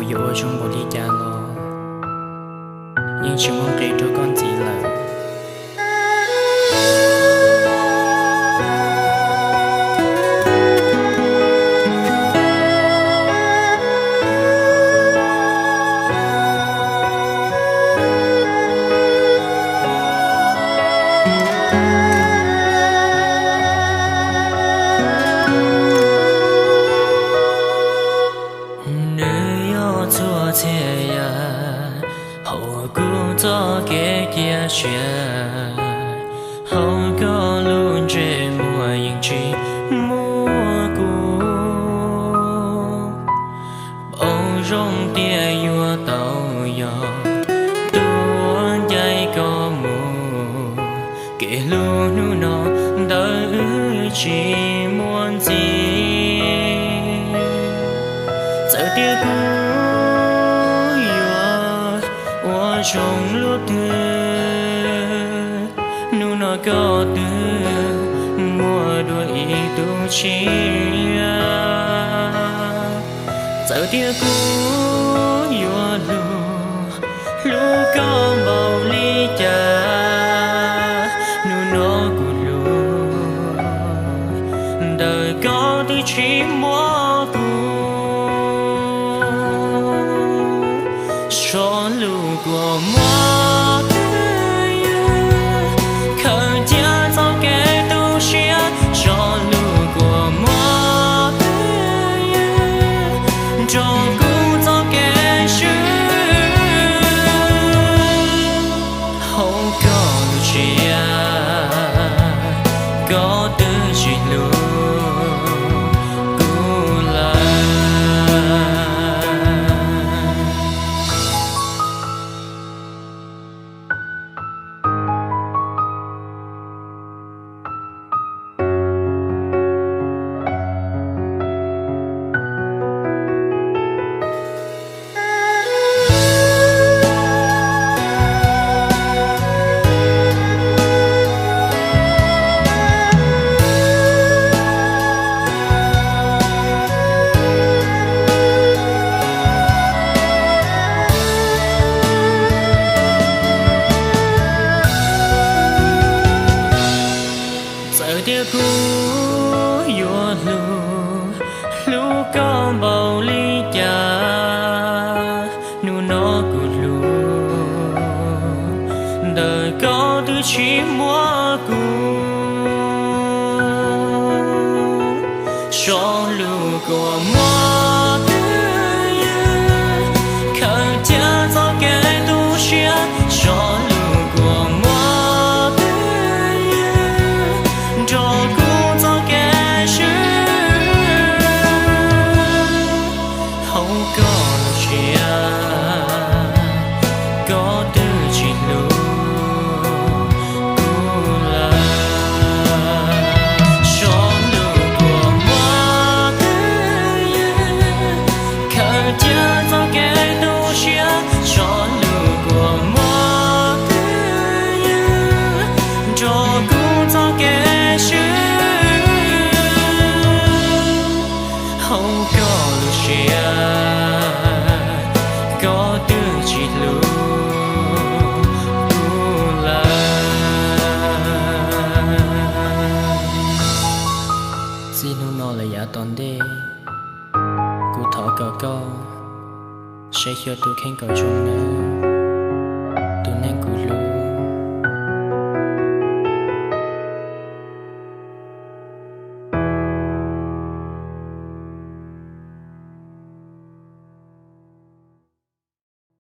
yuav ua zoo npaum li cas los yeej tsis muaj nqis rau koj ntxiv lawm. Nws yog txhua txhia yam hauv kuv txoj kev cia siab, hauv koj lub ntsej muag yeej tsis muab kuv. Paub zoo tias yuav tau yog tus uas ncaim koj mus, kev hlub hnub no ntawm wb tsis muaj ntxiv. Txawm tias kuv yuav ua zoo lub twg, hnub no koj twb muaj dua ib tug tshiab. Txawm tias kuv yuav hlub, hlub koj npaum li cas, hnub no kuv hlub ntawm koj twb tsis muab kuv. Tso lus kua muag twj ywm, khaws cia txoj kev tu siab. Tso lus kua muag twj ywm, nrog kuv txoj kev swb. Hauv koj lub siab, koj twb tsis hlub kuv lawm. Txawm tias kuv yuav hlub, hlub koj npaum li cas, hnub no kuv hlub ntawm koj twb tsis muab kuv. Tso lus kua muag twj ywm, khaws cia txoj kev tu siab. Tso lus kua muag twj ywm, nrog kuv txoj kev swb. Hauv koj lub siab, koj twb tsis hlub kuv lawm. Tso lus kua muag twj ywm, khaws cia txoj kev tu siab. Tso lus kua muag twj ywm, nrog kuv txoj kev swb. Hauv koj lub siab, koj twb tsis hlub kuv lawm. Txij hnub no lawm yav tom ntej, kuv thov kom koj saib xyuas tus kheej kom zoo nawb.